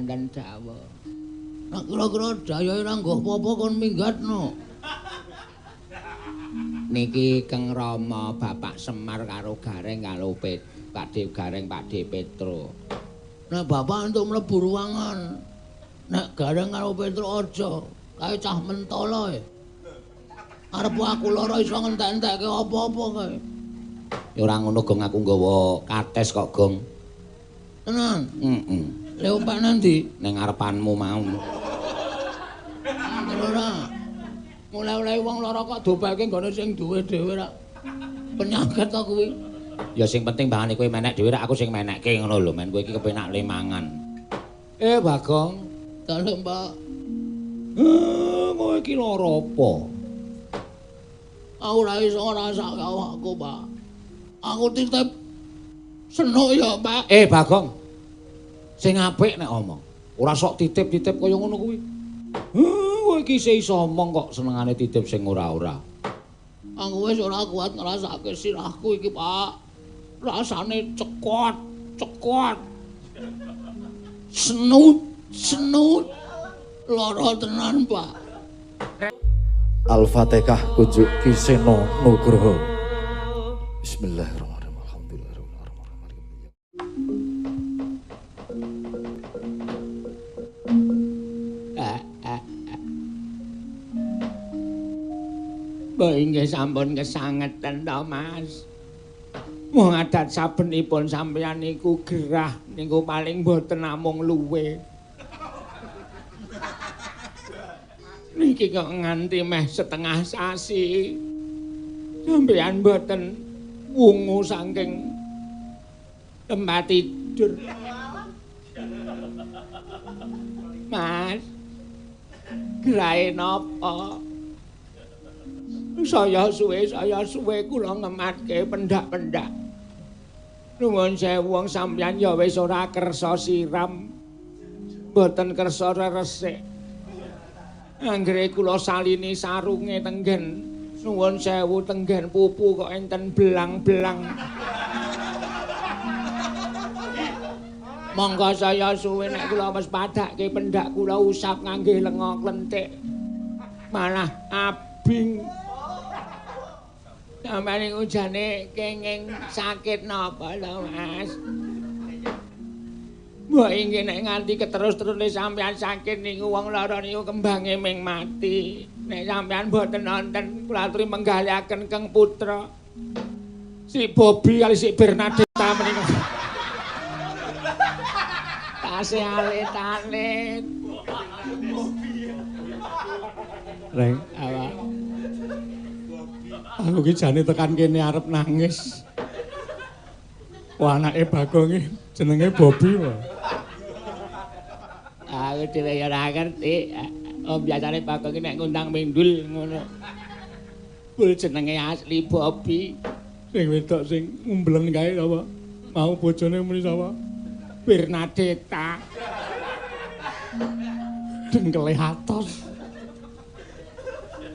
enten dawuh. Nek kira-kira dayohe ora nggo apa-apa kon minggatno. Niki Keng Rama Bapak Semar karo Gareng karo Pak De Gareng Pak De Petro. Nek bapak entuk mlebu ruangan. Nek Gareng karo Petro aja, kae cah mentolo e. Arep aku lara iso ngentek-entekke apa-apa kae. Ya ora ngono Gong, aku nggawa kates kok Gong. Tenan? Heeh. Lha opak nang ndi? Ning ngarepanmu mau. Ora. Mulai-mulai wong lara kok dopeke nggone sing duwe dhewe rak. Penyakit to kuwi. Ya sing penting bangane kowe menek dhewe rak aku sing menekke ngono lho, men kowe iki kepenak le mangan. Bagong, dalem Pak. Kowe iki lara apa? Aku ora iso ngrasake awakku, Pak. Aku titip senuk ya, Pak. Bagong. Sing apik nek omong. Ora sok titip-titip kaya ngono kuwi. Kowe iki iso omong kok senengane titip sing ora-ora. Aku wis ora kuat ngrasake sirahku iki, Pak. Rasane cekot, cekot. Senut, senut. Lara tenan, Pak. Al-Fatihah kunjuk Ki Seno Nugroho. Bismillahirrahmanirrahim. Alhamdulillahirabbil alamin. Mbok inggih sampun kesangeten to, Mas. Wong adat sabenipun sampeyan niku gerah niku paling mboten namung luwe. Niki kok nganti meh setengah sasi. Sampeyan mboten wungu saking tempat tidur. Mas, gerahe napa? Saya suwe kula ngematke pendak-pendak. Nuwun sewu wong sampeyan ya wis ora kersa siram. Mboten kersa resik. Anggere kula salini sarunge tenggen. Nuwun sewu tenggen pupu kok enten belang-belang. Monggo saya suwe nek kula wis padhakke pendak kula usap ngangge lenga klenthik. Malah abing. Sampeyan niku jane kenging sakit napa to, Mas? Mbok inggih nek nganti keterus-terusne sampeyan sakit niku wong lara niku kembange ming mati. Nek sampeyan mboten nonton kula aturi menggaliaken Keng Putra. Si Bobby kali si Bernadetta menika. Tasih alit-alit. Reng, awak. Aku ki jane tekan kene arep nangis. Wah, anake Bagong iki jenenge Bobby wae. Aku dhewe ya ora ngerti. Oh, biasane Bagong iki nek ngundang mindul ngono. Bul jenenge asli Bobby. Sing wedok sing ngumblen kae sapa? Mau bojone muni sapa? Bernadetta. Dengkele atos.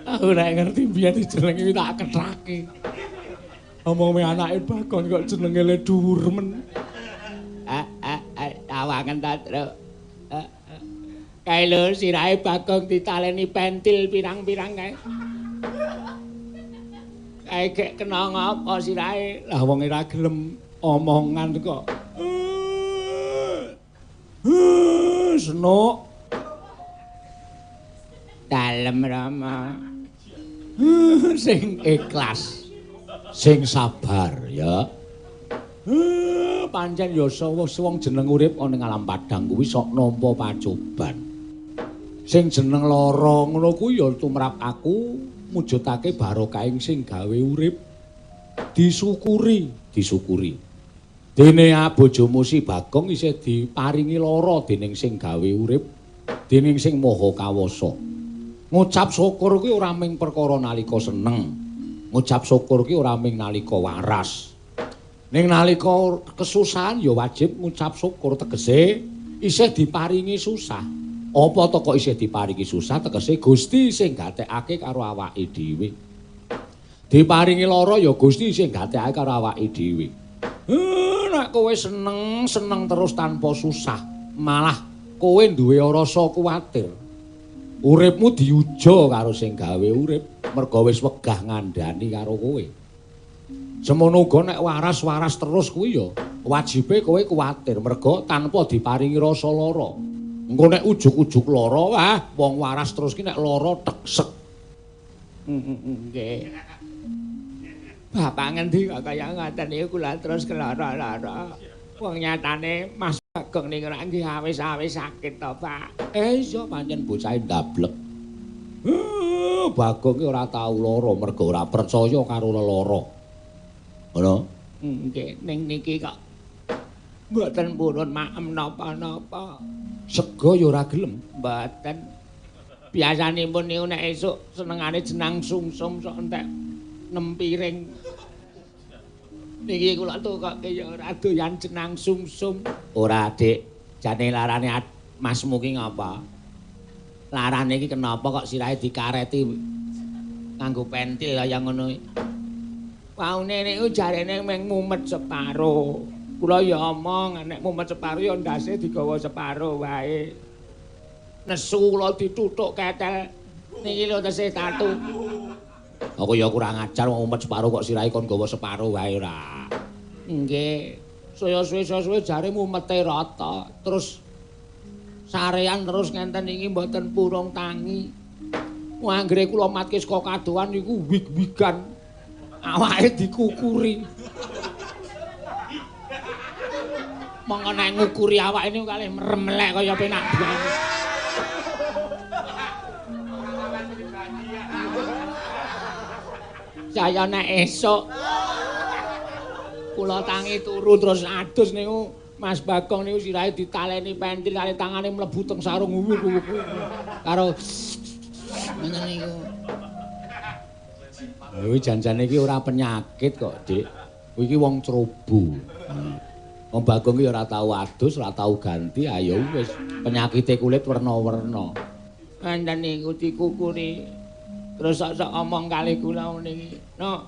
Aku ora ngerti biyen jenenge tak kethake. Omonge anake Bagong kok jenenge le dhuwur men. Tawangen ta, Truk. Kae lho sirahe Bagong ditaleni pentil pirang-pirang kae. Kae gek kena ngapa sirahe? Lah wong ora gelem omongan kok. Senuk. Dalem Rama. Sing ikhlas, sing sabar ya. Pancen ya wong jeneng urip ana ning alam padang kuwi sok nampa pacoban. Sing jeneng lara ngono kuwi ya tumrap aku mujudake barokahing sing gawe urip. Disyukuri, disyukuri. Dene bojomu si Bagong isih diparingi lara dening sing gawe urip, dening sing maha kawasa. Ngucap syukur kuwi ora mung perkara nalika seneng. Ngucap syukur kuwi ora mung nalika waras. Ning nalika kesusahan ya wajib ngucap syukur, tegese isih diparingi susah. Apa to kok isih diparingi susah? Tegese Gusti sing gatekake karo awake dhewe. Diparingi lara ya Gusti sing gatekake karo awake dhewe. Nek kowe seneng, seneng terus tanpa susah, malah kowe duwe rasa kuwatir. Uripmu diuja karo sing gawe urip, merga wis wegah ngandhani karo kowe. Semono uga nek waras-waras terus kuwi ya wajibe kowe kuwatir merga tanpa diparingi rasa lara. Engko nek ujug-ujug lara, wah wong waras terus ki nek lara teksek. Nggih. Bapak ngendi kok kaya ngoten niku kula terus kelara-lara. Wong nyatane Mas Bagong niku ora nggih awis-awis sakit to, Pak. Iya pancen bocahe ndablek. Bagong ki ora tau lara merga ora percaya karo lelara. Ngono? Nggih, ning niki kok mboten purun maem napa-napa. Sego ya ora gelem. Mboten. Biasanipun niku nek esuk senengane jenang sungsum sok entek 6 piring. Niki kula tukoke ya ora doyan jenang sungsum. Ora, Dik. Jane larane masmu ki ngapa? Larane iki kenapa kok sirahe dikareti nganggo pentil kaya ngono iki? Waune niku jarene mung mumet separo. Kula ya omong nek mumet separo ya ndase digawa separo wae. Nesu kula dituthuk ketel. Niki lho tesih tatu. Aku ya kurang ajar wong mumet separo kok sirahe kon gawa separo wae ora. Nggih. Saya suwe-suwe jare mumete rata, terus sarean terus ngenten iki mboten purung tangi. Wah anggere kula matke saka kadohan niku wig-wigan. Awake dikukuri. Monggo nek ngukuri awake niku kalih merem-melek kaya penak banget. Saya nek esuk kula tangi turu terus adus niku Mas Bagong niku sirahe ditaleni pentil kali tangane mlebu teng sarung wuwuk karo ngoten niku. Kuwi janjane iki ora penyakit kok, Dik. Kuwi iki wong ceroboh. Wong Bagong iki ora tau adus, ora tau ganti, ayo wis penyakite kulit werna-werna. Ngenten niku dikukuri. Terus sok-sok omong kali kula niki. No.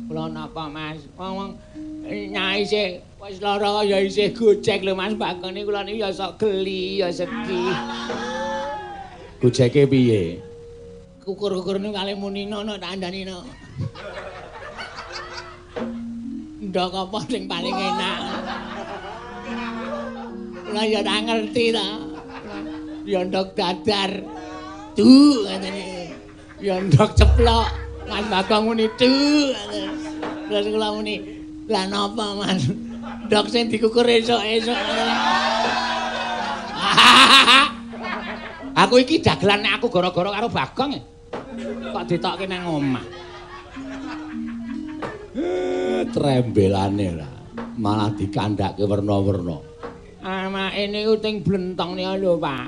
Kula napa, Mas? Wong nyai isih wis lara ya isih gojek lho Mas Bagong niku kula niku ya sok geli, ya sedih. Gojeke piye? Kukur-kukur niku kalih muni no tak andani no. Ndok apa sing paling enak? Kula ya ora ngerti ta. Ya ndok dadar. Du ngene. Ya ndok ceplok. Mas Bagong muni du. Terus kula muni, "Lah napa, Mas? Ndok sing dikukur esuk-esuk." Aku iki dagelan nek aku gara-gara karo Bagong. Kok ditokke nang omah. Trembelane lah. Malah dikandhake werna-werna. Amake niku teng blentong niku lho, Pak.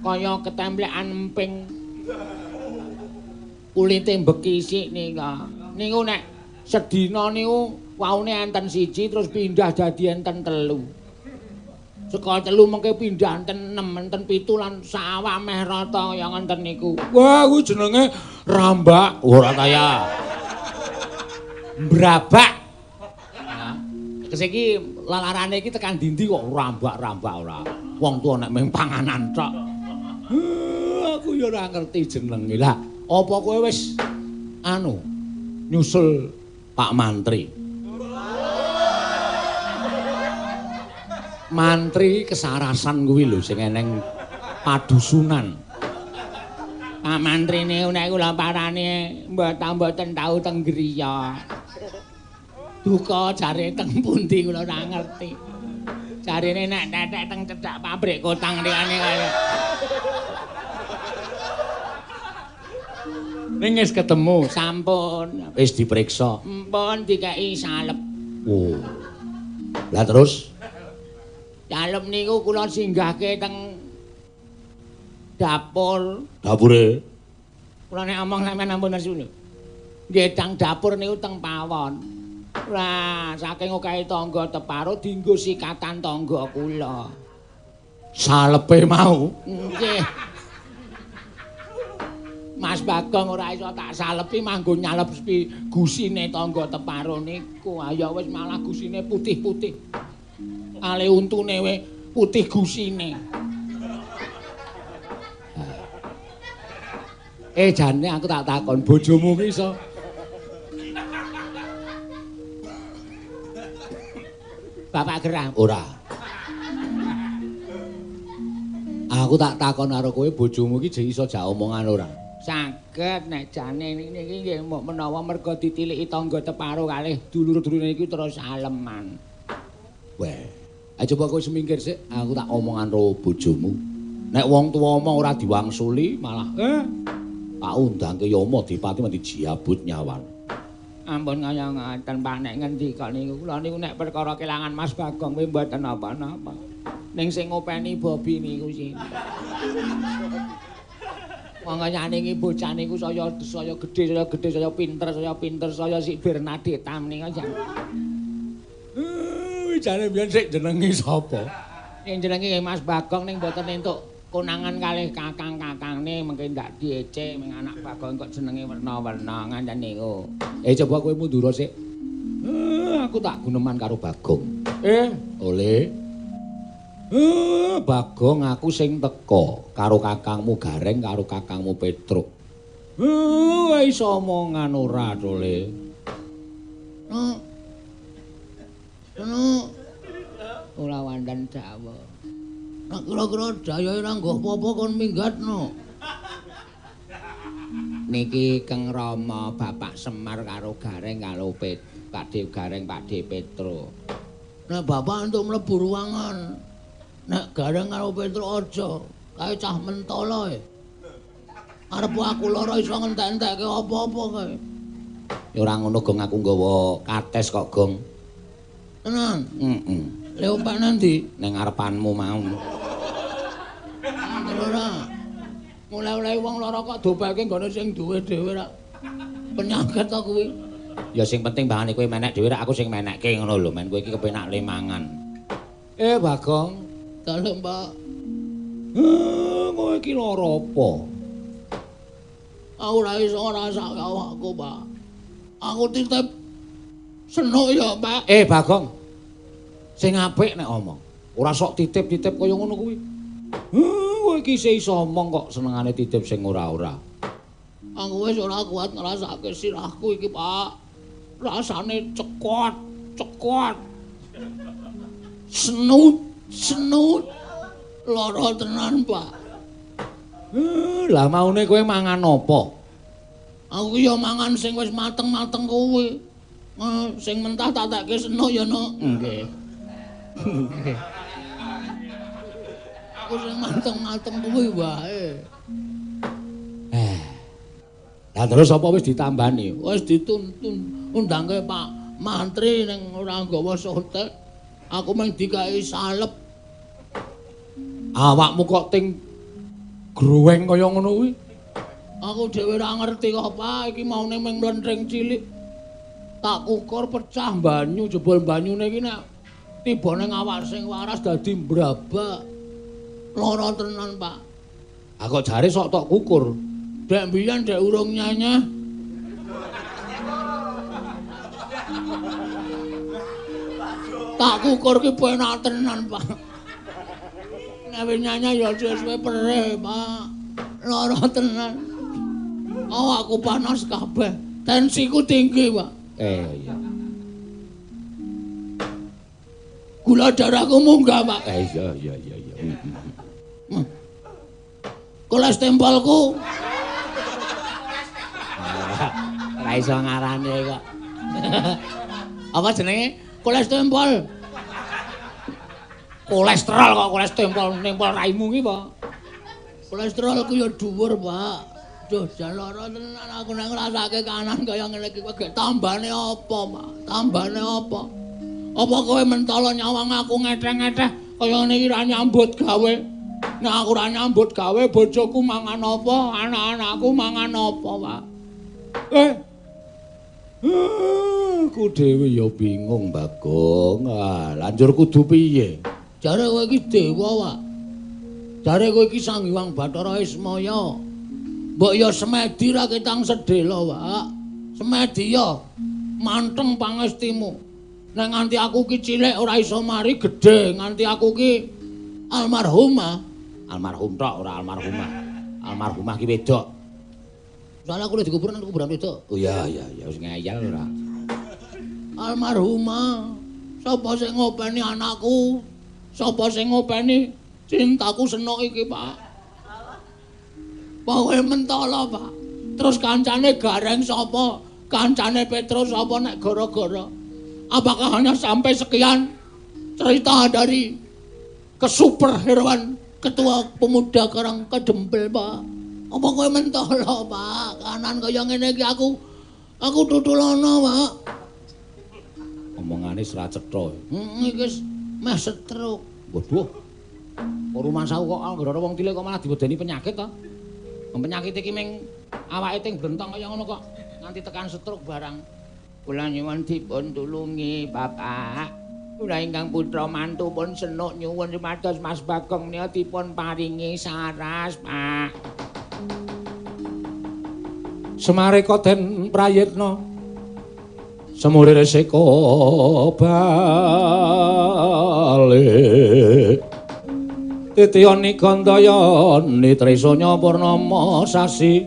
Kaya ketemplekan emping. Kulite mbekisik nika. Niku nek sedina niku waune enten siji terus pindah dadi enten 3. Saka 3 mengke pindah enten 6, enten 7 lan sawah meh rata kaya ngenten niku. Wah, kuwi jenenge rambak ora kaya. Mbrabak. Nah, kese iki lalarane iki tekan dindi kok rambak-rambak ora. Wong tuwa nek mung panganan tok. Aku ya ora ngerti jenenge. Lah, apa kowe wis anu nyusul Pak Mantri? Mantri kesarasan kuwi lho sing eneng padusunan. Pak Mantri niku nek kula parane mboten tau teng griya. Duka jare teng pundi kula ora ngerti. Jarene nek tetek teng cedhak pabrik kotang liyane kaya. Ning wis ketemu, sampun. Wis diperiksa. Mpun dikeki salep. Oh. Lah terus salep niku kula singgahke teng dapur. Dapure? Kula nek omong sampean ampun nesu lho. Nggih teng dapur niku teng pawon. Lah saking okehe tangga teparo dienggo sikatan tangga kula. Salepe mau? Nggih. Mas Bagong ora iso tak salepi manggo nyalepi gusine tangga teparo niku. Ayo wis malah gusine putih-putih. Ale untune we Putih gusine. Jane aku tak takon bojomu ki iso. Bapak gerah ora. Aku tak takon karo kowe bojomu ki jek iso jak omongan ora? Saged nek jane niki nggih mok menawa mergo ditiliki tangga teparo kalih dulur-dulure iki terus aleman. Weh, ayo coba kowe semingkir sik, aku tak omongan karo bojomu. Nek wong tuwa omong ora diwangsuli malah tak undangke Yama Dipati mesti jiabut nyawan. Ampun kaya ngaten Pak nek ngendika niku kula niku nek perkara kelangan Mas Bagong kuwi mboten napa-napa. Ning sing ngopeni Bobi niku sinten. Wong kayane iki bocah niku saya saya gedhe, saya gedhe, saya pinter, saya pinter, saya si Bernadetta menika jan. Jane biyen sik jenenge sapa? Sing jenenge Mas Bagong ning mboten entuk konangan kalih kakang-kakangne mengke ndak diece meng anak Bagong kok jenenge werna-werna ngaten niku. Coba kowe mundur sik. Aku tak guneman karo Bagong. Oleh. Bagong aku sing teka karo kakangmu Gareng karo kakangmu Petruk. Iso omongan ora to, Le? No. Ora wonten dawuh. Nek kira-kira dayohe ora nggo apa-apa kon minggat no. Niki Kang Rama Bapak Semar karo Gareng karo Pakde Gareng Pakde Petro. Nek bapak entuk mlebu ruangan. Nek Gareng karo Petro aja, kae cah mentala e. Arep aku lara iso ngentek-entekke apa-apa kae. Ya ora ngono Gong, aku nggawa kates kok Gong. Tenan? Heeh. Le ompak nanti ning ngarepanmu mau. Ora. Mulai-mulai wong lara kok dopelke nggone sing duwe dhewe rak. Penyakit to kuwi. Ya sing penting bangane kowe menek dhewe rak aku sing menekke ngono lho, men kowe iki kepenak le mangan. Bagong, dalem Pak. Kowe iki lara apa? Aku ora iso ngrasake awakku, Pak. Aku titip senuk ya, Pak. Bagong. Sing apik nek omong. Ora sok titip-titip kaya ngono kuwi. Kowe iki iso omong kok senengane titip sing ora-ora. Aku wis ora kuat ngrasake sirahku iki, Pak. Rasane cekot, cekot. Senut, senut. Lara tenan, Pak. Lah maune kowe mangan apa? Aku ya mangan sing wis mateng-mateng kuwi. Sing mentah tak tekke senuk ya, Nok. Nggih. Nggih. Aku sing mateng-mateng kuwi wae. Lah terus apa wis ditambani? Wis dituntun undangke Pak Mantri ning ora nggawa sotek. Aku mung dikai salep. Awakmu kok ting groweng kaya ngono kuwi? Aku dhewe ora ngerti kok, Pak. Iki maune mung mlenthing cilik. Tak kukur pecah banyu, jebul banyune iki nek tiba ning awak sing waras dadi mbrabak. Lara tenan, Pak. Ah kok jare sok tok kukur. Dek mbiyen dek urung nyanyah. Tak kukur ki penak tenan, Pak. Nek wis nyanyah ya suwe-suwe perih, Pak. Lara tenan. Awakku panas kabeh. Tensiku tinggi, Pak. Iya. Gula darahku munggah, Pak. Iya. Kolesterolku. Ora iso ngarane kok. Apa jenenge? Kolesterol. Kolesterol kok kolesterol nempel raimu ki, Pak. Kolesterolku ya dhuwur, Pak. Duh, jan lara tenan aku nek ngrasake kanan kaya ngene iki kok tambane apa, Pak? Tambane apa? Apa kowe mentala nyawang aku ngeteh-ngeteh kaya ngene iki ra nyambut gawe? Nek aku ra nyambut gawe bojoku mangan apa? Anak-anakku mangan apa, Pak? Aku dhewe ya bingung, Bagong. Ah, lanjur kudu piye? Jare kowe iki dewa, Pak. Jare kowe iki Sang Hyang Bathara Ismaya. Mbok ya semedi ra ketang sedhela, Pak. Semedi ya manteng pangestimu. Nek nganti aku ki cilik ora iso mari gedhe, nganti aku ki Almarhumah. Almarhum tok ora almarhumah. Almarhumah ki wedok. Soale aku lho dikubur nang kuburan wedok. Oh iya iya ya wis ngeyel ora. Almarhumah. Sapa sing ngopeni anakku? Sapa sing ngopeni cintaku Senok iki, Pak? Pokoke mentala, Pak. Terus kancane Gareng sapa? Kancane Petro sapa nek gara-gara? Apakah hanya sampai sekian cerita dari kesuperheroan Ketua Pemuda Karang Kedempel, Pak? Apa kowe mentala, Pak? Kanan kaya ngene iki aku tutulono, Pak. Omongane ora cetha. Heeh, iki wis meh stroke. Waduh. Kok rumangsaku kok anggere ana wong cilik kok malah diwedeni penyakit to? Penyakit iki ming awake ting blentong kaya ngono kok nganti tekan stroke barang. Kula nyuwun dipun tulungi, Bapak. Kula ingkang putra mantu pun Senuk nyuwun supados Mas Bagong menika dipun paringi saras, Pak. Semareka den prayitna semure resika balik. Titiya nikantayani trisanya purnama sasi.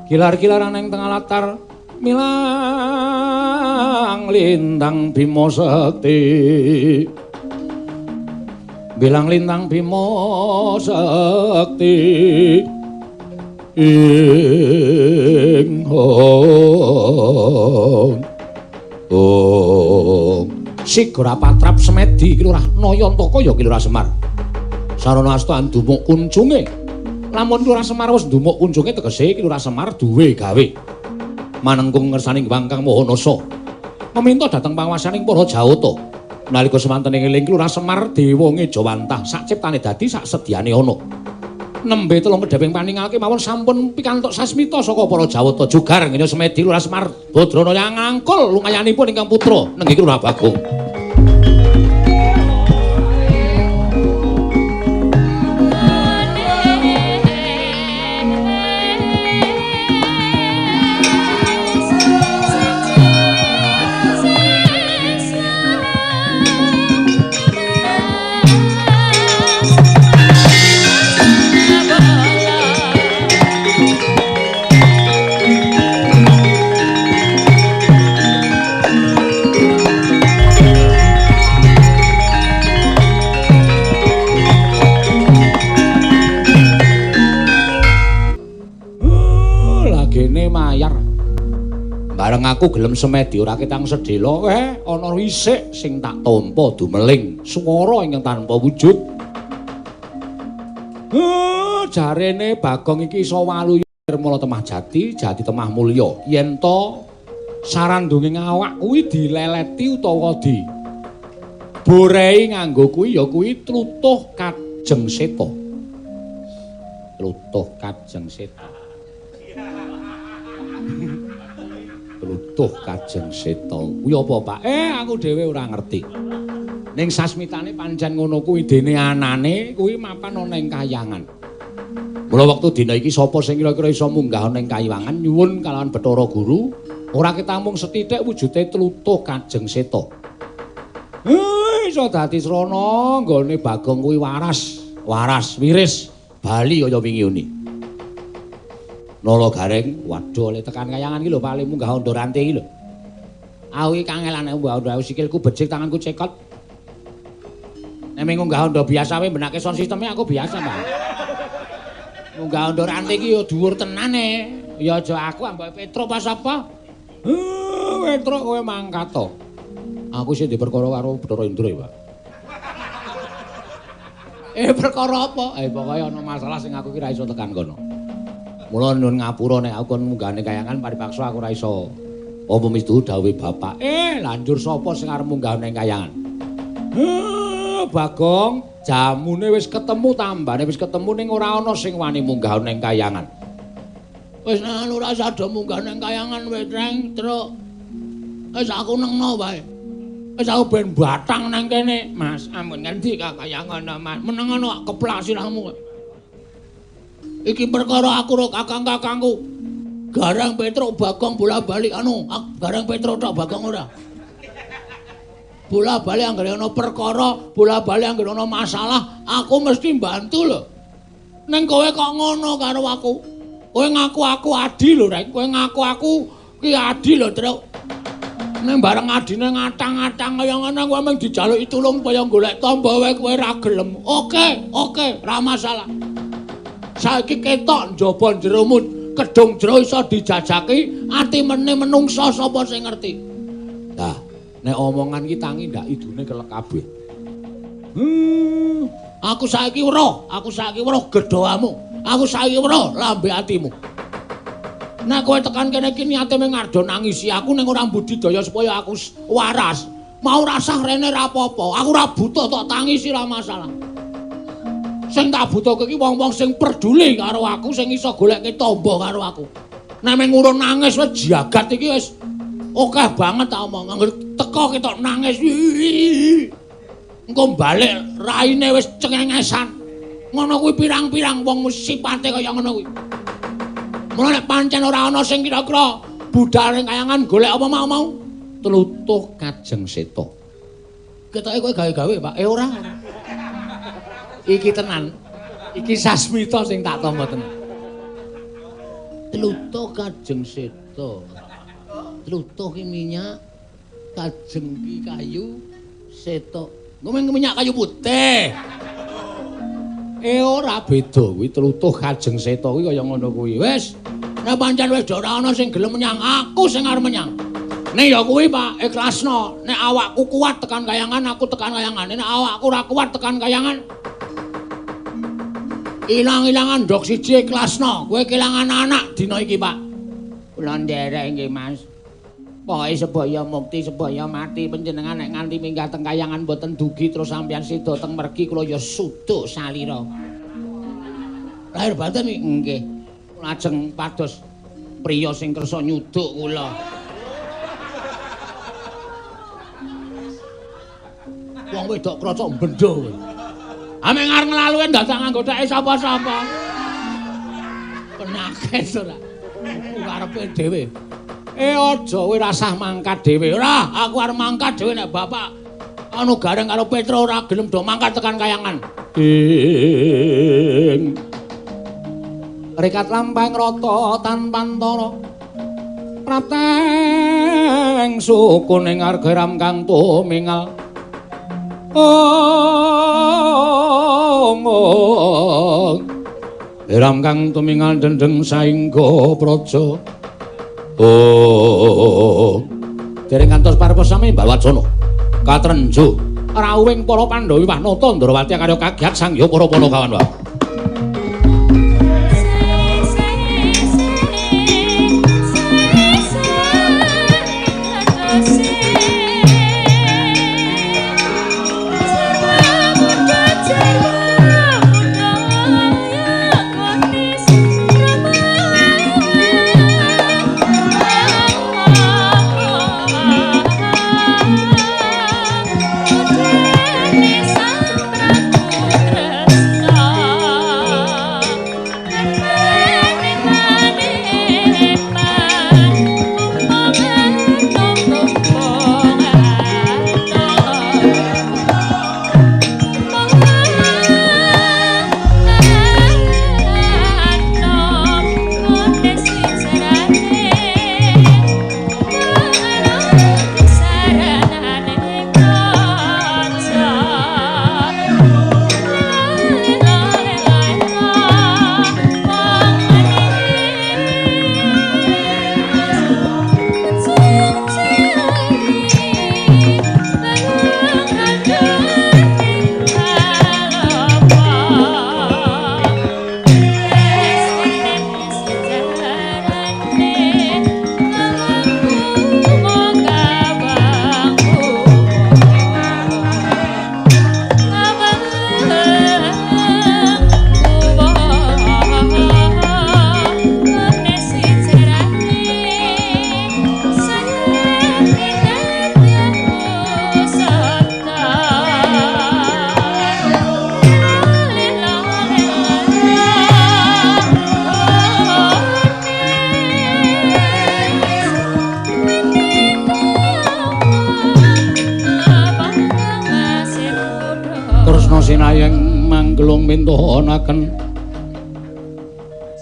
Kilar-kilaran ing tengah latar milang lintang Bima Sekti. Bilang lintang Bima Sekti. Ing hong. Ong. Sigara patrap semedi Ki Lurah Nayantaka ya Ki Lurah Semar. Sarana asta ndumuk kuncunge. Lamun Ki Lurah Semar wis ndumuk kuncunge tegese Ki Lurah Semar duwe gawe. Manengkung ngersaning Hyang Kang Maha Nasa. Meminta dhateng panguwasaning para Jawata. Nalika semanten eling Ki Lurah Semar dewa ngejawantah sak ciptane dadi sak sedyane ana. Nembe telung kedheping paningal kemawon sampun pikantuk sasmita saka para Jawata jugar ngene semedi Lurah Semar Badrana yang ngangkul lumayanipun ingkang putra nenggih Ki Lurah Bagong. Bareng aku gelem semedi ora ketang sedhela, ana wisik sing tak tampa dumeling swara ingkang tanpa wujud. Jarene Bagong iki iso waluya nirmala temah jati, jati temah mulya. Yen to sarandunge awak kuwi dileleti utawa di borei nganggo kuwi ya kuwi tlutuh kajeng seta. Tlutuh kajeng seta. Tlutuh kajeng seta. Kuwi apa, Pak? Aku dhewe ora ngerti. Ning sasmitane pancen ngono kuwi dene anane kuwi mapan ana ing kayangan. Mula wektu dina iki sapa sing kira-kira iso munggah ana ing kayangan nyuwun kalawan Bathara Guru ora ketamung sethithik wujude tlutuh kajeng seta. Iso dadi srana nggone Bagong kuwi waras, waras wiris bali kaya wingi uni. Nala Gareng, waduh oleh tekan kayangan iki lho Pak, munggah ondo rante iki lho. Aku iki kangelan munggah ondo, sikilku becik, tanganku cekot. Nek munggah ondo biasa wae benake sound system-e aku biasa, Pak. Munggah ondo rante iki ya dhuwur tenan e. Ya aja aku ambek Petro pas apa? Petro kowe mangkat to. Aku sing ndek perkara karo Bathara Indra ya, Pak. Perkara apa? Pokoke ana masalah sing aku ki ra iso tekan kono. Mula nyuwun ngapura nek aku kon munggahne kayangan paripaksa aku ora iso. Apa mistu dawuhe bapak? Lanjur sapa sing arep munggah ning kayangan? Bagong, jamune wis ketemu, tambane wis ketemu ning ora ana sing wani munggah ning kayangan. Wis nang ora usah do munggah ning kayangan wis Reng, Truk. Wis aku nengno wae. Wis aku ben batang nang kene, Mas. Ampun ngendi kaya ngono, Mas. Meneng ngono keplak sirahmu. Iki perkara aku ro kakang-kakangku. Gareng Petruk Bagong bola-balik anu, Gareng Petruk tok Bagong ora. Bola-bali anggere ana perkara, bola-bali anggere ana masalah, aku mesti mbantu lho. Ning kowe kok ngono karo aku. Kowe ngaku aku adi lho, Rek. Kowe ngaku aku ki adi lho, Truk. Ning bareng adine ngatang-ngatang kaya ngono kowe mung dijaluki tulung kaya golek tamba wae kowe ra gelem. Oke, oke, ra masalah. Saiki ketok njaba jeromu kedung jero iso dijajaki, ati mene menungsa sapa sing ngerti. Lah, nek omongan iki tangi ndak idune kelek kabeh. Aku saiki weruh, aku saiki weruh gedhoamu. Aku saiki weruh lambe atimu. Nek kowe tekan kene iki niate mung ngardo nangisi aku ning ora budidaya supaya aku waras. Mau rasah rene ra apa-apa. Aku ora butuh tok tangisi ra masalah. Sing tak butuhke iki wong-wong sing peduli karo aku, sing iso golekke tamba karo aku. Nek mung urun nangis wis jagat iki wis akeh banget tak omong. Angger teko ketok nangis. Engko balik raine wis cengengesan. Ngono kuwi pirang-pirang wong sipate kaya ngono kuwi. Mula nek pancen ora ana sing kira-kira budal ning kayangan golek apa mau-mau tlutuh Kajeng Seta. Ketoke kowe gawe-gawe, Pak. Ora. Iki tenan. Iki sasmita sing tak tampa tenan. Tlutuh Kajeng Seta. Tlutuh ki minyak, kajeng ki kayu, seta. Ngomong minyak kayu putih. Ora beda kuwi tlutuh Kajeng Seta kuwi kaya ngono kuwi. Wis, nek pancen wis ora ana sing gelem menyang, aku sing arep menyang. Nek ya kuwi Pak, ikhlasno. Nek awakku kuat tekan kayangan, aku tekan kayangan. Nek awakku ora kuat tekan kayangan, ilang-ilangan ndok siji ikhlasno. Kowe kelangan anak dina iki, Pak. Kula nderek nggih, Mas. Pokoke sebaya mukti, sebaya mati panjenengan nek nganti minggah teng kayangan mboten dugi terus sampeyan sida teng mergi kula ya suduk salira. Lahir batin iki nggih. Lajeng pados priya sing kersa nyuduk kula. Wong wedok krocok bendho kowe. Ame ngarep nglaluwen dadak nganggo theke sapa-sapa. Penakes ora. Karepe dhewe. Aja kowe rasah mangkat dhewe. Ora, aku arep mangkat dhewe nek bapak anu Gareng karo Petro ora gelem do mangkat tekan kayangan. Ing Rekat lampahing rata tanpantara. Prateng suku ning argeram kang tumingal. Ong Ram kang tumingal dendeng saingga praja. Oh. Dereng kantos parpa sami Mbawacana. Katrenjo rawuhing para Pandhawa Wanata Ndrawati karya kagiat sangya para Panakawan. Tresna. Kresna sinayeng manggelung mintonaken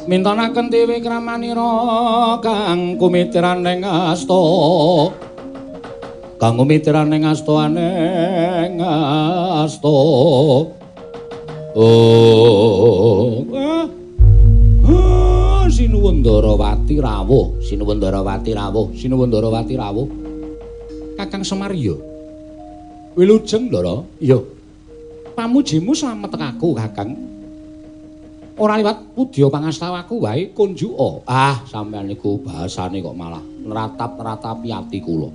mintonaken dewi kramanira kang kumitiran ing asta kang kumitiran ing asta aneng asta. Oh, Sinuwun Ndarawati rawuh, Sinuwun Ndarawati rawuh, Sinuwun Ndarawati rawuh. Kakang Semar ya. Wilujeng Ndara. Iya. Pamujimu slamet aku, Kakang. Ora liwat pudya pangastawaku wae kunjuka. Ah, sampeyan niku bahasane kok malah nratap-nratapi ati kula.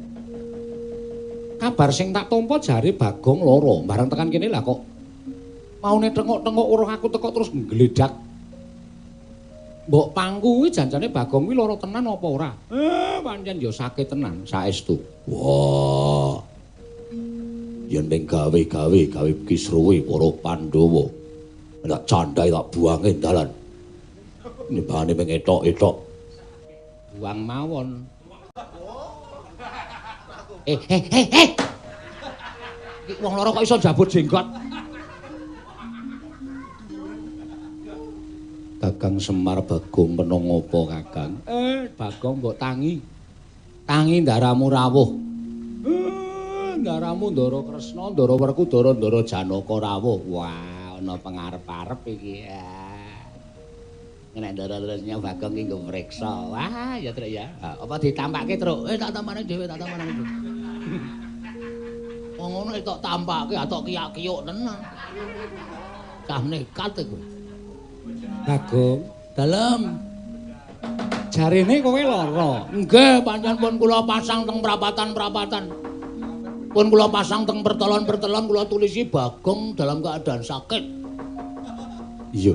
Kabar sing tak tampa jare Bagong lara, bareng tekan kene lah kok maune tengok-tengok weruh aku teko terus nggledak. Mbok pangku kuwi janjane Bagong kuwi lara tenan apa ora? Pancen ya sakit tenan saestu. Wah. Yen ning gawe-gawe gawe kisruwe para Pandhawa. Nek candhae tak buange dalan. Nimbane mung etok-etok. Buang mawon. Iki wong lara kok iso jabut jenggot. Kakang Semar Bagong meneng apa Kakang? Bagong mbok tangi. Tangi ndaramu rawuh. Ndaramu Ndara Kresna, Ndara Werkudara, Ndara Janaka rawuh. Wah, ana pengarep-arep iki. Nek Ndara terusnya Bagong ki nggo mriksa. Wah, ya Truk ya. Apa ditampake, Truk? Tak tampane dhewe, tak tampane dhewe. Wong ngono tok tampake atok kiyak-kiyuk tenan. Cah nekat iku. Bagong, dalem. Jarene kowe lara. Nggih, pancen pun kula pasang teng prapatan-prapatan. Pun kula pasang teng pertelon-pertelon kula tulisi Bagong dalam keadaan sakit. Iya.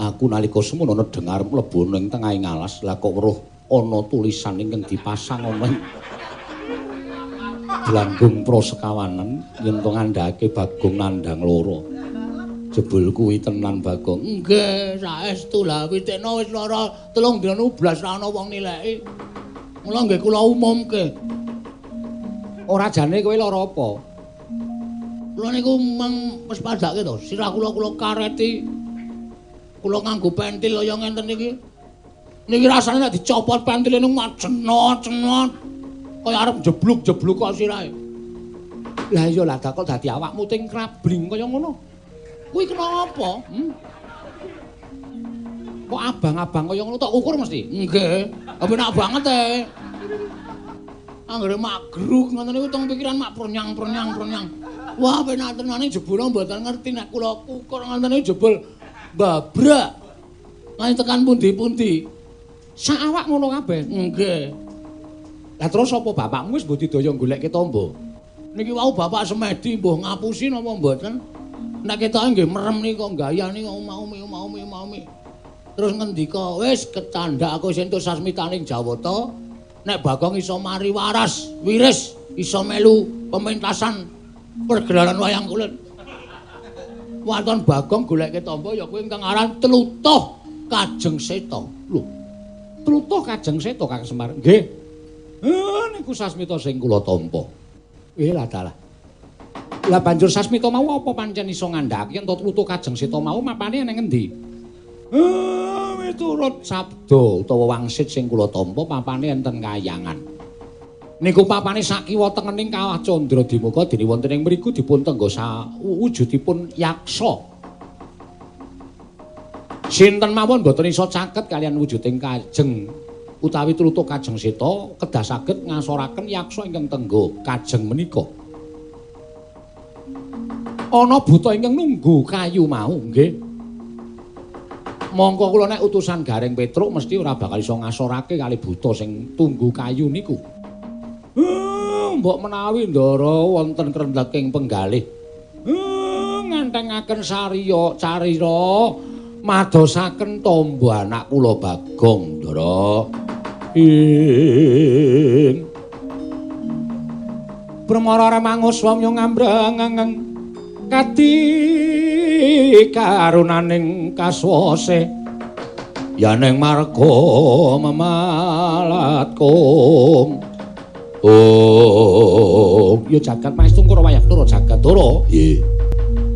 Aku nalika semono dengar mlebu ning tengahing alas, lah kok weruh ana tulisan ingkang dipasang ana ing Blanggung Prosekawanan yen to ngandhake Bagong nandhang lara. Jebul kuwi tenan Bagong. Nggih, saestu lah witekno wis lara 3 dina blas ra ana wong nileki. Mula nggih kula umumke. Ora jane kowe lara apa? Kula niku mung wis padake to, sirah kula kula kareti. Kula nganggo pentil kaya ngenten niki. Niki rasane nek dicopot pentile niku majenot-jenot. Kaya arep jebluk-jebluk kok sirahe. Lah iya lah kok dadi awakmu ting krabling kaya ngono. Kuwi kena apa? Kok abang-abang kaya ngono tok ukur mesti? Nggih. Penak banget e. Anggere magruk ngoten niku teng pikiran mak pernyang-pernyang-pernyang. Wah, penak tenane jebul mboten ngerti nek kula kukur ngoten niku jebul babrak. Nganti tekan pundi-pundi. Sak awak ngono kabeh. Nggih. Lah terus apa bapakmu wis mbudidaya goleke tamba? Niki wau bapak semedi mbuh ngapusi napa mboten? Nek ketoke nggih merem niki kok gayane kok umi-umi. Terus ngendika, wis kecandhak aku sing entuk sasmitaning Jawata, nek Bagong iso mari waras, wiris, iso melu pementasan pergelaran wayang kulit. Waton Bagong goleke tamba ya kuwi ingkang aran Tlutuh Kajeng Seta. Lho. Tlutuh Kajeng Seta Kang Semar. Nggih. Niku sasmita sing kula tampa. Lah dalah. Lah banjur sasmita mau apa pancen iso ngandhake yen Tlutuh Kajeng Seta mau mapane nang endi? Miturut sabda utawa wangsit sing kula tampa papane enten kayangan. Niku papane sakiwa tengening Kawah Candra Dimuka dene wonten ing mriku dipun tengga sawujudipun yaksa. Sinten mawon boten iso caket kalian wujuding Kajeng utawi Tlutuh Kajeng Seta kedah saged ngasoraken yaksa ingkang tengga kajeng menika. Ana buta ingkang nunggu kayu mau nggih. Mongko kula nek utusan Gareng Petruk mesti ora bakal iso ngasorake kali buta sing tunggu kayu niku. Mbok menawi Ndara wonten krendheking penggalih. Ngantengaken sariya carira madosaken tamba anak kula Bagong Ndara. Ing Brahmara remangus wamya ngambreng kadi karunaning kaswase yaning marga memalat kong. Oh, ya jagat maestungkara wayah tura jagat tura. Nggih.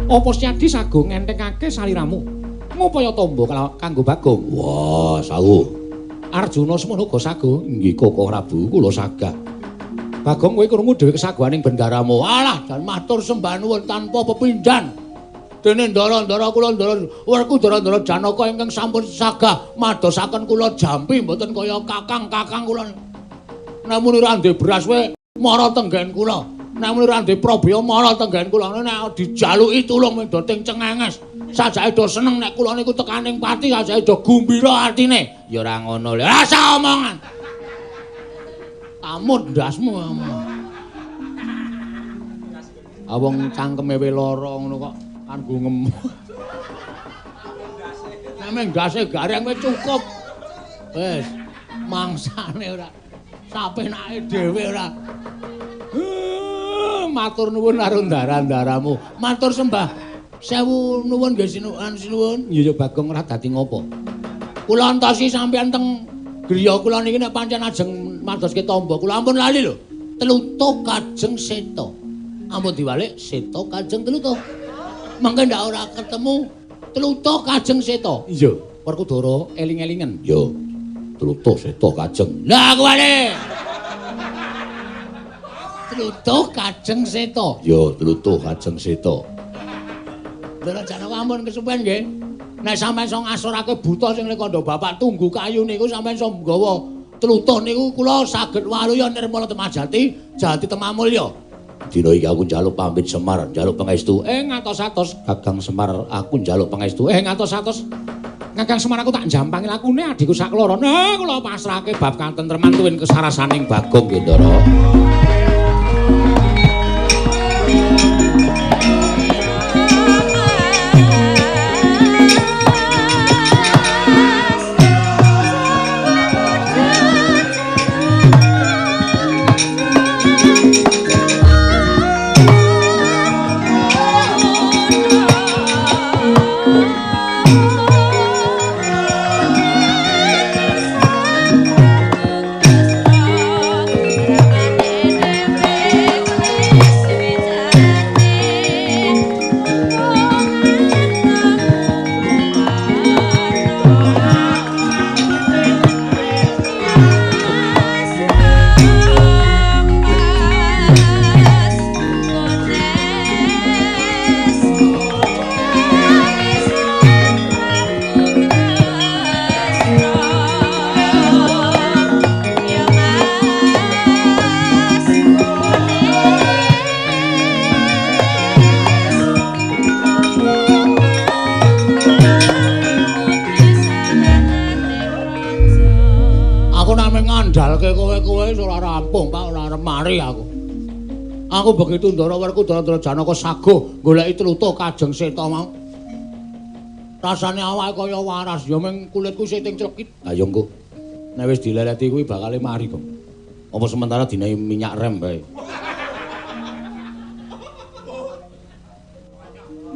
Apa Setyadi sago ngentengake saliramu ngupaya tombo kanggo Bagong? Wah, sawuh. Arjuna semono uga sago. Nggih Koko Prabu, kula sagah. Bagong kowe krungu dhewe kesaguhaning bendaramu. Alah, jan matur sembah nuwun tanpa pepindhan. Dene ndara-ndara kula ndara Werkudara ndara Janaka ingkang sampun sagah madosaken kula jampi mboten kaya kakang-kakang kula. Nek muni ra ndek beras kowe mara tenggen kula. Nek muni ra ndek probaya mara tenggen kula. Nek dijaluki tulung do ting cengenges. Sajake do seneng nek kula niku tekaning pati, sajake do gumbira atine. Ya ora ngono lho. Rasa omongan. Amut ndasmu. Wong cangkeme we lara ngono kok kanggo ngemu. Nek mung ndase gareng wis cukup. Wis mangsane ora sapenake dhewe ora. Matur nuwun karo ndara-ndaramu. Matur sembah sewu nuwun nggih sinuwun sinuwun. Iya ya Bagong ora dadi ngopo. Kula entosi sampeyan teng griya kula niki nek pancen ajeng madoske tamba kula ampun lali lho. Tlutuh kajeng seta. Ampun diwalik seta kajeng tlutuh. Mengke ndak ora ketemu tlutuh kajeng seta. Iya, Werkudara eling-elingen. Iya. Tlutuh seta kajeng. Lah aku wale. Tlutuh kajeng seta. Iya, tlutuh kajeng seta. Ndara Janaka ampun kesupen nggih. Nek sampeyan iso ngasorake buta sing kandha bapak tunggu kayu niku sampeyan iso nggawa tlutuh niku kula saged waluya nirmala temajati jati temamulya. Dina iki aku njaluk pamit Semar, njaluk pangestu. Ngatos-atos Kakang Semar, aku njaluk pangestu. Ngatos-atos Kakang Semar aku tak jampangi lakune adhiku sakloro. Nah, kula pasrahke bab katentreman tuwin kesarasaning Bagong nggih, Ndara. Ngandalke kowe-kowe wis ora rampung, Pak, ora mari aku. Aku begitu Ndara Werkudara Ndara Janaka saguh goleki tlutuh kajeng seta mau. Rasane awake kaya waras, ya mung kulitku sing clekit. Ha ya engko. Nek wis dileleti kuwi bakale mari, Gong. Apa sementara dinehi minyak rem bae.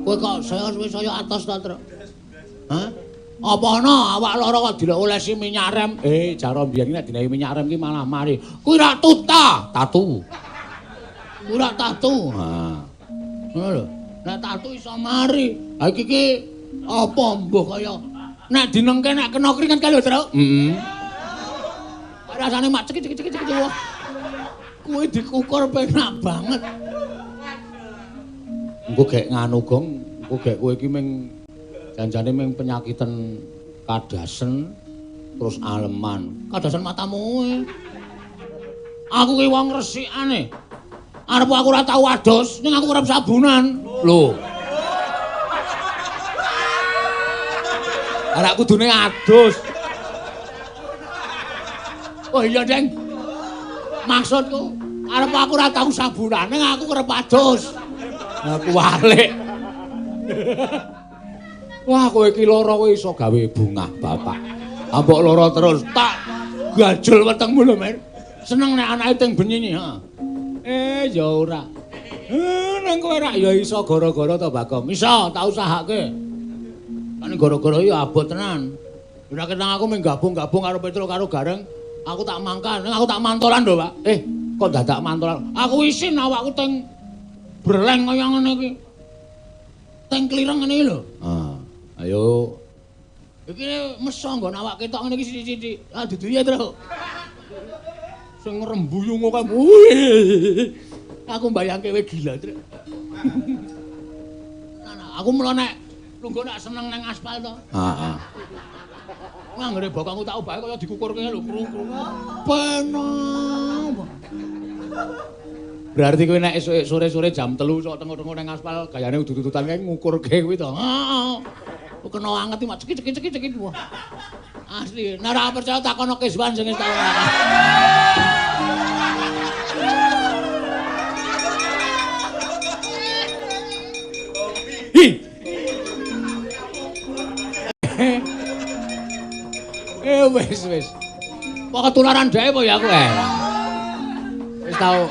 Kowe kok saya wis saya atos ta, Truk? Hah? Apa ana awak lara kok dilolesi minyak rem? Jaro mbiyen nek dinehi minyak rem ki malah mari. Kuwi rak tuta, tatu. Kuwi rak tatu. Ha. Ngono lho. Nek tatu iso mari. Ha iki ki apa mbuh kaya nek dinengke nek kena kringet kae lho, Truk. Heeh. Rasane mak cekik cekik cekik cekik. Kuwi dikukur penak banget. Engko gek nganu, Gong. Engko gek kowe iki ming janjane ming penyakitan kadasen terus aleman. Kadasen matamu. Aku ki wong resikane. Arep aku ora tau adus, ning aku kerep sabunan. Lho. Arek kudune adus. Oh iya, Deng. Maksudku, arep aku ora tau sabunan, ning aku kerep adus. Aku walik. Wah, kowe iki lara kowe iso gawe bungah, Bapak. Ambok lara terus tak gajul wetengmu lho, Mer. Seneng nek anake teng benyi, ha. Ya ora. Nang kowe rak ya iso gara-gara to, Bagong. Iso, tak usahake. Kan gara-gara ya abot tenan. Ora ketang aku mung gabung-gabung karo Petro karo Gareng, aku tak mangkan, aku tak mantolan lho, Pak. Kok dadak mantolan? Aku isin awakku teng breleng kaya ngene iki. Teng klireng ngene iki lho. Ah, ayo. Iki meso nggon awak ketok ngene iki sithik-sithik. Ah dudu ya, Truk. Sing ngrembuyung kok. Aku mbayangke kowe gila, Truk. Nah, aku mula nek lungguh nek seneng nang aspal to. Heeh. Nganggere bokongku tak obahe kaya dikukurke lho, kru-kru. Penak. Berarti kowe nek sore-sore jam 3 sok tengok-tengok nang aspal gayane udut-udutan kae ngukurke kuwi to. Heeh. Kena anget iki mak cekit-cekit-cekit. Wah. Asli, nek ora percaya takono Kiswan sing wis tau. Hi. Wis wis. Kok ketularan dhek apa ya aku eh. Wis tau.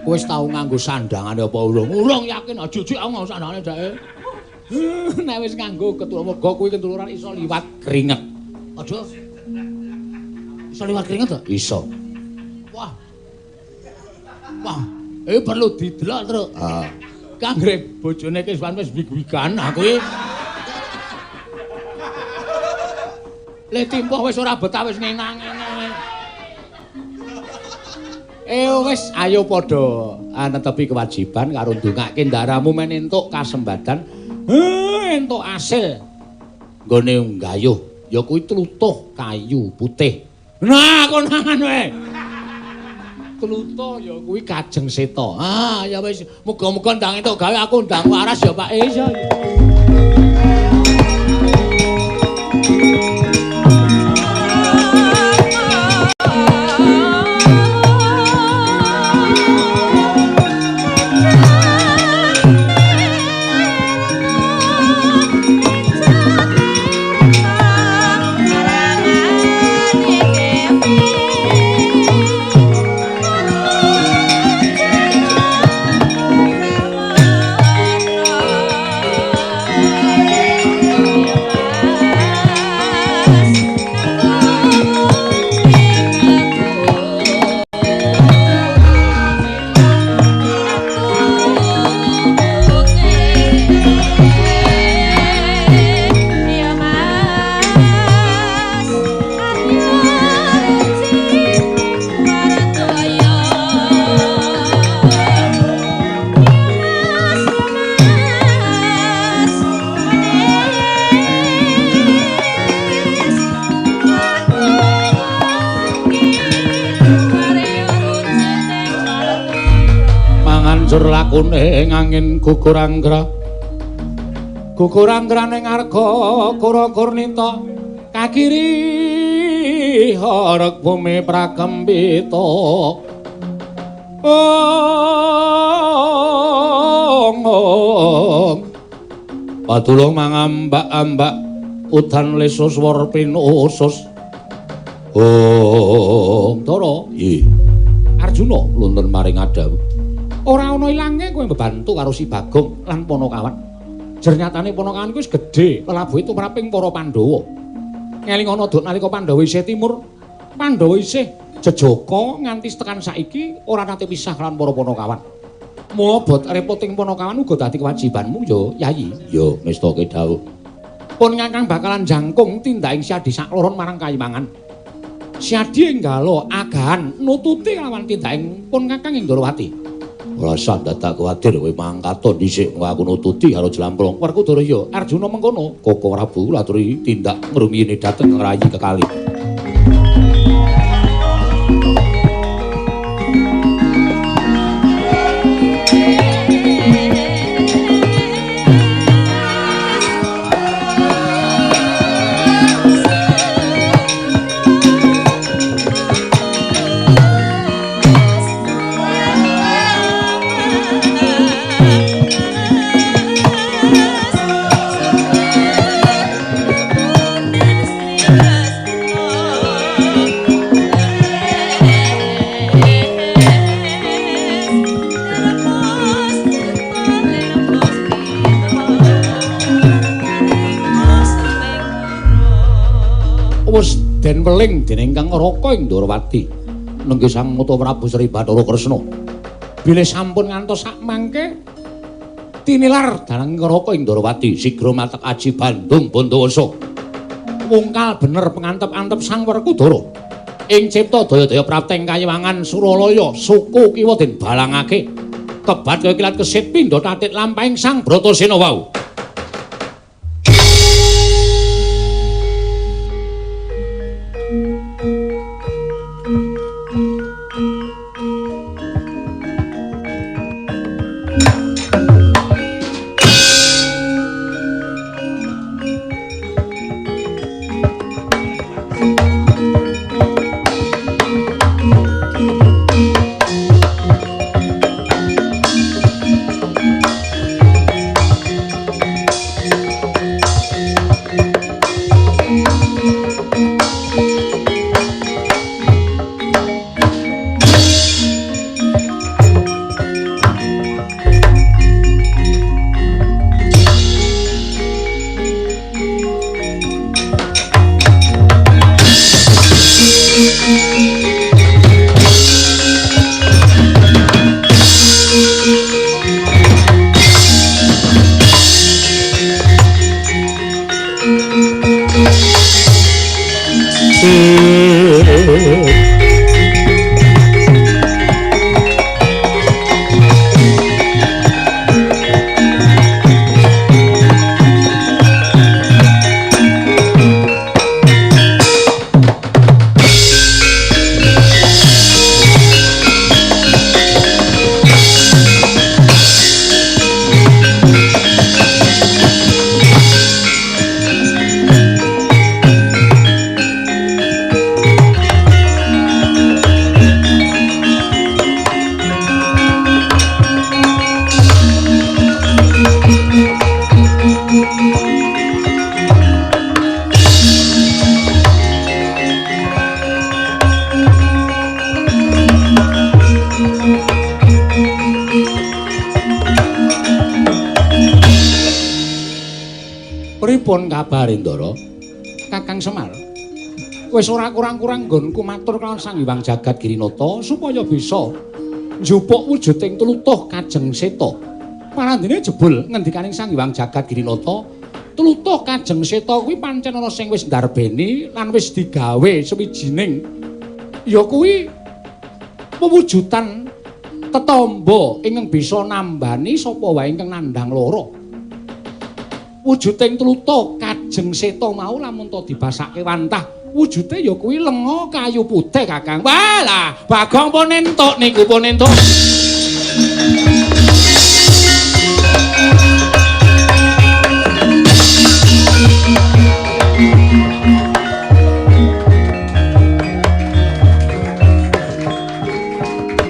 Wis tau nganggo sandangane apa urung? Urung yakin aja jujur aku nganggo sandangane dhek. Nek wis nganggo ketularan mergo kuwi ketularan iso liwat keringet. Aja. Iso liwat keringet to? Iso. Wah. Wah, perlu didelok, Truk. Heeh. Kanggere bojone Kiswan wis wig-wigan aku iki. Le timpuh wis ora betah wis ngenang-ngenang. Wis ayo padha netepi kewajiban karo ndongake ndaramu men entuk kasembadan, entuk asil. Nggone nggayuh ya kuwi tlutuh kayu putih. Nah, konangan kowe. Tlutuh ya kuwi Kajeng Seta. Ah, ya wis muga-muga ndang entuk gawe aku ndang waras ya Pak. Iya. Lakune ngangin gugur anggra. Gugur anggra ning arga Kura Kurnita kakiri horeg bumi prakempita. Ong ong. Padulung mangambak-ambak udan lesus swara pinusus. Ong Tara, nggih. Arjuna lunten maring adawu. Ora ana ilange kowe mbebantu karo si Bagong lan Panakawan. Jernyatane Panakawan kuwi wis gedhe, lelabuhe tumraping para Pandhawa. Ngelingono duk nalika Pandhawa isih timur, Pandhawa isih jejaka nganti tekan saiki ora nate pisah lan para Panakawan. Mula bot repoting Panakawan uga dadi kewajibanmu ya, Yayi. Ya, ngestake dawuh. Pun ngangkang bakalan jangkung tindaking Siadi sakloron marang Kayimangan. Siadi enggalo agahan nututi lawan tindaking pun kakang ing Ndorowati. Ora usah dadak kuwatir kowe mangkato dhisik aku nututi karo Jlamprong. Werkudara ya Arjuna mengkono, Koko Prabu laturi tindak ngrumiyini dhateng rayi kekali. Den weling dening Kang Raka ing Ndorowati nenggih Sang Mata Prabu Sri Bathara Kresna. Bilih sampun ngantos sak mangke Tinilar dalang Raka Indrawati sigra matek aji Bandung Bondowoso. Wungkal bener pengantep-antep Sang Werkudara. Ing cipta daya-daya prapteng kayiwangan Suralaya suku kiwa den balangake. Kebat kaya kilat kesit pindha tatit lampahing Sang Bratasena wau. Pripun kabare, Ndara? Kakang Semar. Wis ora kurang-kurang nggonku matur kelawan Sang Hyang Jagat Girinata supaya bisa njupuk wujuding tlutuh Kajeng Seta. Parandene jebul ngendikaning Sang Hyang Jagat Girinata, tlutuh Kajeng Seta kuwi pancen ana sing wis ndarbeni lan wis digawe sewijining ya kuwi pewujudan tetamba ingkang bisa nambani sapa wae ingkang nandhang lara. Wujuding tlutuh Kajeng Seta mau lamun to dibasake wantah, wujude ya kuwi lenga kayu putih, Kakang. Walah, Bagong pun entuk niku pun entuk.